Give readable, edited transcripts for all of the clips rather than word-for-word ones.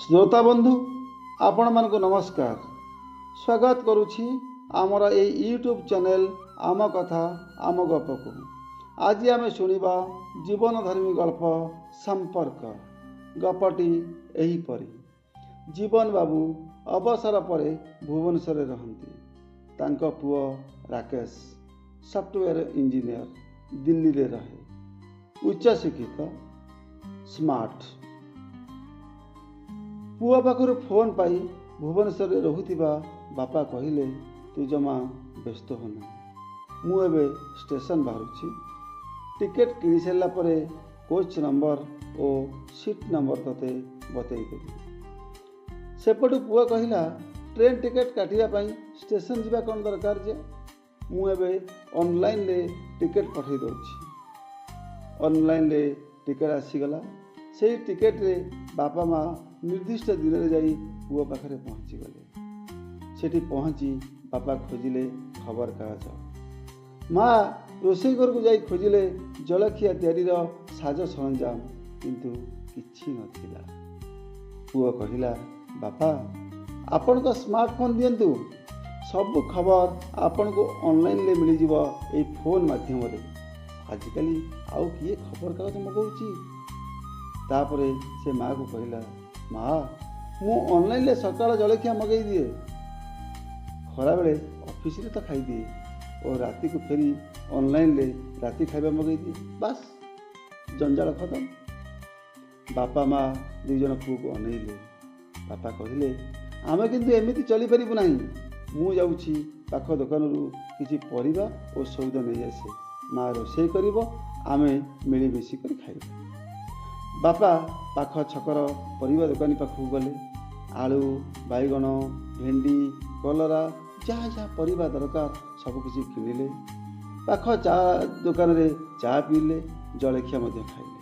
ଶ୍ରୋତା ବନ୍ଧୁ, ଆପଣମାନଙ୍କୁ ନମସ୍କାର। ସ୍ୱାଗତ କରୁଛି ଆମର ଏଇ ୟୁଟ୍ୟୁବ୍ ଚ୍ୟାନେଲ୍ ଆମ କଥା ଆମ ଗପକୁ। ଆଜି ଆମେ ଶୁଣିବା ଜୀବନଧର୍ମୀ ଗଳ୍ପ ସମ୍ପର୍କ। ଗପଟି ଏହିପରି। ଜୀବନ ବାବୁ ଅବସର ପରେ ଭୁବନେଶ୍ୱରରେ ରହନ୍ତି। ତାଙ୍କ ପୁଅ ରାକେଶ ସଫ୍ଟୱେର୍ ଇଞ୍ଜିନିୟର, ଦିଲ୍ଲୀରେ ରହେ। ଉଚ୍ଚଶିକ୍ଷିତ, ସ୍ମାର୍ଟ। ପୁଅ ପାଖରୁ ଫୋନ୍ ପାଇ ଭୁବନେଶ୍ୱରରେ ରହୁଥିବା ବାପା କହିଲେ, ତୁ ଜମା ବ୍ୟସ୍ତ ହୋନା, ମୁଁ ଏବେ ଷ୍ଟେସନ ବାହାରୁଛି। ଟିକେଟ୍ କିଣି ସାରିଲା ପରେ କୋଚ୍ ନମ୍ବର ଓ ସିଟ୍ ନମ୍ବର ତୋତେ ବତେଇଦେବି। ସେପଟୁ ପୁଅ କହିଲା, ଟ୍ରେନ୍ ଟିକେଟ୍ କାଟିବା ପାଇଁ ଷ୍ଟେସନ ଯିବା କ'ଣ ଦରକାର ଯେ, ମୁଁ ଏବେ ଅନଲାଇନ୍ରେ ଟିକେଟ୍ ପଠାଇ ଦେଉଛି। ଅନଲାଇନ୍ରେ ଟିକେଟ୍ ଆସିଗଲା। ସେଇ ଟିକେଟ୍ରେ ବାପା ମା ନିର୍ଦ୍ଦିଷ୍ଟ ଦିନରେ ଯାଇ ପୁଅ ପାଖରେ ପହଞ୍ଚିଗଲେ। ସେଠି ପହଞ୍ଚି ବାପା ଖୋଜିଲେ ଖବରକାଗଜ। ମା ରୋଷେଇ ଘରକୁ ଯାଇ ଖୋଜିଲେ ଜଳଖିଆ ତିଆରିର ସାଜ ସରଞ୍ଜାମ, କିନ୍ତୁ କିଛି ନଥିଲା। ପୁଅ କହିଲା, ବାପା ଆପଣଙ୍କ ସ୍ମାର୍ଟଫୋନ୍ ଦିଅନ୍ତୁ, ସବୁ ଖବର ଆପଣଙ୍କୁ ଅନଲାଇନ୍ରେ ମିଳିଯିବ ଏଇ ଫୋନ୍ ମାଧ୍ୟମରେ। ଆଜିକାଲି ଆଉ କିଏ ଖବରକାଗଜ ମଗାଉଛି? ତାପରେ ସେ ମାଆକୁ କହିଲା, ମା ମୁଁ ଅନଲାଇନ୍ରେ ସକାଳ ଜଳଖିଆ ମଗାଇ ଦିଏ, ଖରାବେଳେ ଅଫିସରେ ତ ଖାଇଦିଏ ଓ ରାତିକୁ ଫେରି ଅନଲାଇନ୍ରେ ରାତି ଖାଇବା ମଗାଇଦିଏ, ବାସ୍ ଜଞ୍ଜାଳ ଖତମ। ବାପା ମା ଦୁଇ ଜଣ ପୁଅକୁ ଅନେଇଲେ। ବାପା କହିଲେ, ଆମେ କିନ୍ତୁ ଏମିତି ଚଳିପାରିବୁ ନାହିଁ। ମୁଁ ଯାଉଛି ପାଖ ଦୋକାନରୁ କିଛି ପରିବା ଓ ସଉଦା ନେଇଆସେ, ମା ରୋଷେଇ କରିବ, ଆମେ ମିଳିମିଶି କରି ଖାଇବା। ବାପା ପାଖ ଛକର ପରିବା ଦୋକାନୀ ପାଖକୁ ଗଲେ। ଆଳୁ, ବାଇଗଣ, ଭେଣ୍ଡି, କଲରା, ଯାହା ଯାହା ପରିବା ଦରକାର ସବୁକିଛି କିଣିଲେ। ପାଖ ଚା ଦୋକାନରେ ଚା ପିଇଲେ, ଜଳଖିଆ ମଧ୍ୟ ଖାଇଲେ।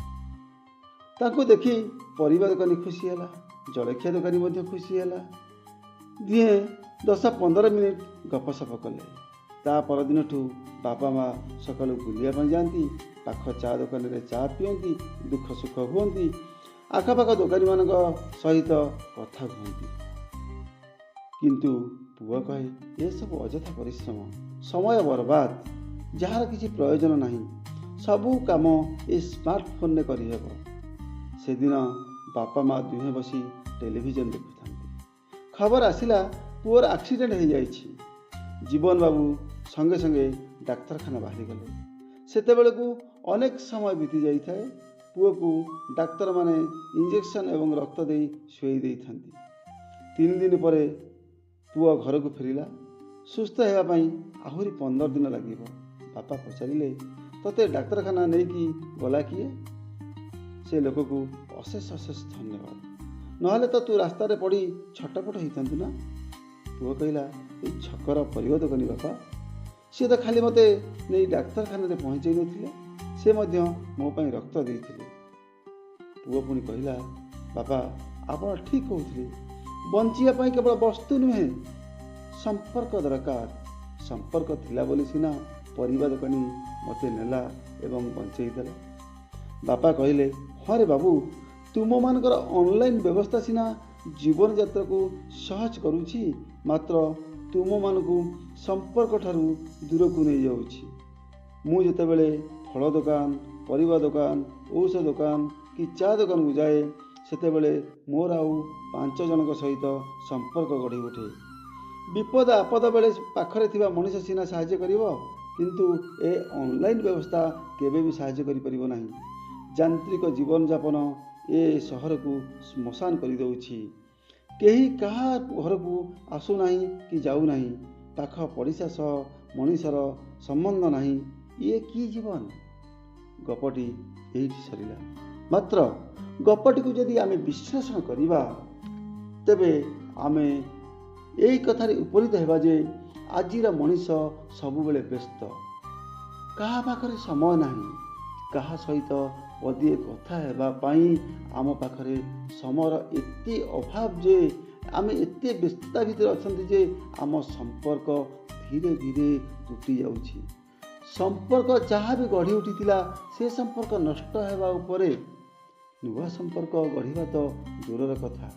ତାଙ୍କୁ ଦେଖି ପରିବା ଦୋକାନୀ ଖୁସି ହେଲା, ଜଳଖିଆ ଦୋକାନୀ ମଧ୍ୟ ଖୁସି ହେଲା। ଦିହେଁ 10-15 ମିନିଟ୍ ଗପସପ କଲେ। ତା ପରଦିନଠୁ ବାପା ମା ସକାଳୁ ବୁଲିବା ପାଇଁ ଯାଆନ୍ତି, ପାଖ ଚା ଦୋକାନରେ ଚା ପିଅନ୍ତି, ଦୁଃଖ ସୁଖ ହୁଅନ୍ତି, ଆଖପାଖ ଦୋକାନୀମାନଙ୍କ ସହିତ କଥା ହୁଅନ୍ତି। କିନ୍ତୁ ପୁଅ କହେ, ଏସବୁ ଅଯଥା ପରିଶ୍ରମ, ସମୟ ବରବାଦ, ଯାହାର କିଛି ପ୍ରୟୋଜନ ନାହିଁ। ସବୁ କାମ ଏ ସ୍ମାର୍ଟଫୋନ୍ରେ କରିହେବ। ସେଦିନ ବାପା ମା ଦୁହେଁ ବସି ଟେଲିଭିଜନ ଦେଖୁଥାନ୍ତି। ଖବର ଆସିଲା ପୁଅର ଆକ୍ସିଡେଣ୍ଟ ହେଇଯାଇଛି। ଜୀବନ ବାବୁ ସଙ୍ଗେ ସଙ୍ଗେ ଡାକ୍ତରଖାନା ବାହାରିଗଲେ। ସେତେବେଳକୁ ଅନେକ ସମୟ ବିତି ଯାଇଥାଏ। ପୁଅକୁ ଡାକ୍ତରମାନେ ଇଞ୍ଜେକ୍ସନ୍ ଏବଂ ରକ୍ତ ଦେଇ ଶୁଆଇ ଦେଇଥାନ୍ତି। 3 ଦିନ ପରେ ପୁଅ ଘରକୁ ଫେରିଲା। ସୁସ୍ଥ ହେବା ପାଇଁ ଆହୁରି 15 ଦିନ ଲାଗିବ। ବାପା ପଚାରିଲେ, ତୋତେ ଡାକ୍ତରଖାନା ନେଇକି ଗଲା କିଏ? ସେ ଲୋକକୁ ଅଶେଷ ଅଶେଷ ଧନ୍ୟବାଦ, ନହେଲେ ତ ତୁ ରାସ୍ତାରେ ପଡ଼ି ଛଟପଟ ହେଇଥାନ୍ତୁ ନା। ପୁଅ କହିଲା, ଏଇ ଛକର ପରିବା ଦୋକାନୀ ବାପା, ସିଏ ତ ଖାଲି ମୋତେ ନେଇ ଡାକ୍ତରଖାନାରେ ପହଞ୍ଚାଇ ନଥିଲେ, ସେ ମଧ୍ୟ ମୋ ପାଇଁ ରକ୍ତ ଦେଇଥିଲେ। ପୁଅ ପୁଣି କହିଲା, ବାପା ଆପଣ ଠିକ୍ କହୁଥିଲେ, ବଞ୍ଚିବା ପାଇଁ କେବଳ ବସ୍ତୁ ନୁହେଁ, ସମ୍ପର୍କ ଦରକାର। ସମ୍ପର୍କ ଥିଲା ବୋଲି ସିନା ପରିବା ଦୋକାନୀ ମୋତେ ନେଲା ଏବଂ ବଞ୍ଚେଇ ଦେଲା। ବାପା କହିଲେ, ହଁ ରେ ବାବୁ, ତୁମମାନଙ୍କର ଅନଲାଇନ୍ ବ୍ୟବସ୍ଥା ସିନା ଜୀବନଯାତ୍ରାକୁ ସହଜ କରୁଛି, ମାତ୍ର ତୁମମାନଙ୍କୁ ସମ୍ପର୍କ ଠାରୁ ଦୂରକୁ ନେଇଯାଉଛି। ମୁଁ ଯେତେବେଳେ ଫଳ ଦୋକାନ, ପରିବା ଦୋକାନ, ଔଷଧ ଦୋକାନ କି ଚା ଦୋକାନକୁ ଯାଏ, ସେତେବେଳେ ମୋର ଆଉ 5 ଜଣଙ୍କ ସହିତ ସମ୍ପର୍କ ଗଢ଼ି ଉଠେ। ବିପଦ ଆପଦ ବେଳେ ପାଖରେ ଥିବା ମଣିଷ ସିନା ସାହାଯ୍ୟ କରିବ, କିନ୍ତୁ ଏ ଅନଲାଇନ୍ ବ୍ୟବସ୍ଥା କେବେ ବି ସାହାଯ୍ୟ କରିପାରିବ ନାହିଁ। ଯାନ୍ତ୍ରିକ ଜୀବନଯାପନ ଏ ସହରକୁ ଶ୍ମଶାନ କରିଦେଉଛି। କେହି କାହା ଘରକୁ ଆସୁନାହିଁ କି ଯାଉନାହିଁ। ପାଖ ପଡ଼ିଶା ସହ ମଣିଷର ସମ୍ବନ୍ଧ ନାହିଁ। ଇଏ କି ଜୀବନ? ଗପଟି ଏଇଠି ସରିଲା। ମାତ୍ର ଗପଟିକୁ ଯଦି ଆମେ ବିଶ୍ଳେଷଣ କରିବା, ତେବେ ଆମେ ଏଇ କଥାରେ ଉପନୀତ ହେବା ଯେ ଆଜିର ମଣିଷ ସବୁବେଳେ ବ୍ୟସ୍ତ, କାହା ପାଖରେ ସମୟ ନାହିଁ। କାହା ସହିତ ପଦିଏ କଥା ହେବା ପାଇଁ ଆମ ପାଖରେ ସମୟର ଏତେ ଅଭାବ ଯେ ଆମେ ଏତେ ବ୍ୟସ୍ତତା ଭିତରେ ଅଛନ୍ତି ଯେ ଆମ ସମ୍ପର୍କ ଧୀରେ ଧୀରେ ତୁଟି ଯାଉଛି। ସମ୍ପର୍କ ଯାହା ବି ଗଢ଼ି ଉଠିଥିଲା ସେ ସମ୍ପର୍କ ନଷ୍ଟ ହେବା ଉପରେ ନୂଆ ସମ୍ପର୍କ ଗଢ଼ିବା ତ ଦୂରର କଥା,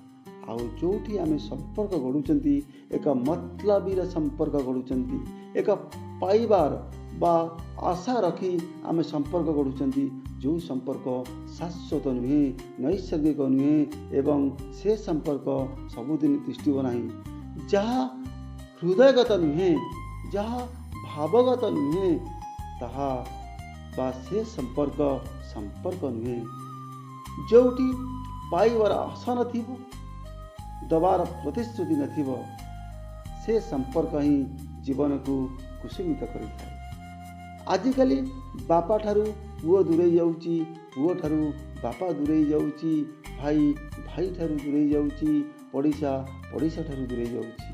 ଆଉ ଯେଉଁଠି ଆମେ ସମ୍ପର୍କ ଗଢ଼ୁଛନ୍ତି, ଏକ ମତଲବୀର ସମ୍ପର୍କ ଗଢ଼ୁଛନ୍ତି, ଏକ ପାଇବାର ବା ଆଶା ରଖି ଆମେ ସମ୍ପର୍କ ଗଢ଼ୁଛନ୍ତି, ଯେଉଁ ସମ୍ପର୍କ ଶାଶ୍ୱତ ନୁହେଁ, ନୈସର୍ଗିକ ନୁହେଁ ଏବଂ ସେ ସମ୍ପର୍କ ସବୁଦିନ ତିଷ୍ଠିବ ନାହିଁ। ଯାହା ହୃଦୟଗତ ନୁହେଁ, ଯାହା ଭାବଗତ ନୁହେଁ, ତାହା ବା ସେ ସମ୍ପର୍କ ସମ୍ପର୍କ ନୁହେଁ। ଯେଉଁଠି ପାଇବାର ଆଶା ନଥିବ, ଦେବାର ପ୍ରତିଶ୍ରୁତି ନଥିବ, ସେ ସମ୍ପର୍କ ହିଁ ଜୀବନକୁ କୁସୁମିତ କରିଥାଏ। ଆଜିକାଲି ବାପାଠାରୁ ପୁଅ ଦୂରେଇ ଯାଉଛି, ପୁଅଠାରୁ ବାପା ଦୂରେଇ ଯାଉଛି, ଭାଇ ଭାଇଠାରୁ ଦୂରେଇ ଯାଉଛି, ପଡ଼ିଶା ପଡ଼ିଶାଠାରୁ ଦୂରେଇ ଯାଉଛି।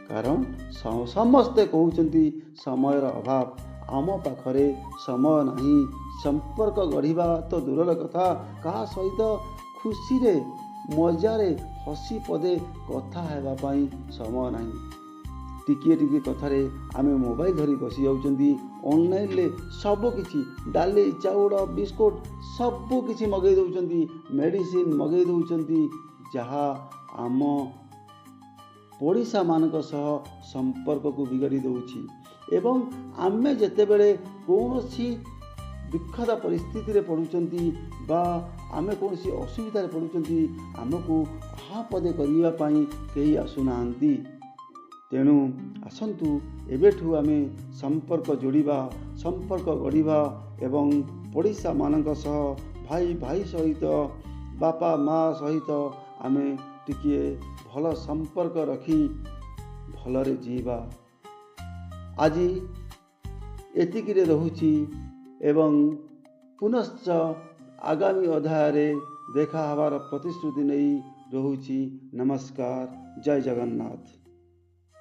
କାରଣ ସମସ୍ତେ କହୁଛନ୍ତି ସମୟର ଅଭାବ, ଆମ ପାଖରେ ସମୟ ନାହିଁ। ସମ୍ପର୍କ ଗଢ଼ିବା ତ ଦୂରର କଥା, କାହା ସହିତ ଖୁସିରେ ମଜାରେ ହସି ପଦେ କଥା ହେବା ପାଇଁ ସମୟ ନାହିଁ। ଟିକିଏ ଟିକିଏ କଥାରେ ଆମେ ମୋବାଇଲ ଧରି ବସିଯାଉଛନ୍ତି। ଅନଲାଇନ୍ରେ ସବୁକିଛି, ଡାଲି, ଚାଉଳ, ବିସ୍କୁଟ ସବୁକିଛି ମଗାଇ ଦେଉଛନ୍ତି, ମେଡ଼ିସିନ ମଗାଇ ଦେଉଛନ୍ତି, ଯାହା ଆମ ପଡ଼ିଶାମାନଙ୍କ ସହ ସମ୍ପର୍କକୁ ବିଗାଡ଼ି ଦେଉଛି। ଏବଂ ଆମେ ଯେତେବେଳେ କୌଣସି ଦୁଃଖଦ ପରିସ୍ଥିତିରେ ପଡ଼ୁଛନ୍ତି ବା ଆମେ କୌଣସି ଅସୁବିଧାରେ ପଡ଼ୁଛନ୍ତି, ଆମକୁ ଆହା ପଦେ କରିବା ପାଇଁ କେହି ଆସୁନାହାନ୍ତି। ତେଣୁ ଆସନ୍ତୁ ଏବେଠୁ ଆମେ ସମ୍ପର୍କ ଯୋଡ଼ିବା, ସମ୍ପର୍କ ଗଢ଼ିବା ଏବଂ ପଡ଼ିଶାମାନଙ୍କ ସହ, ଭାଇ ଭାଇ ସହିତ, ବାପା ମା ସହିତ ଆମେ ଟିକିଏ ଭଲ ସମ୍ପର୍କ ରଖି ଭଲରେ ଜିଇବା। ଆଜି ଏତିକିରେ ରହୁଛି ଏବଂ ପୁନଶ୍ଚ ଆଗାମୀ ଅଧ୍ୟାୟରେ ଦେଖା ହେବାର ପ୍ରତିଶ୍ରୁତି ନେଇ ରହୁଛି। ନମସ୍କାର, ଜୟ ଜଗନ୍ନାଥ।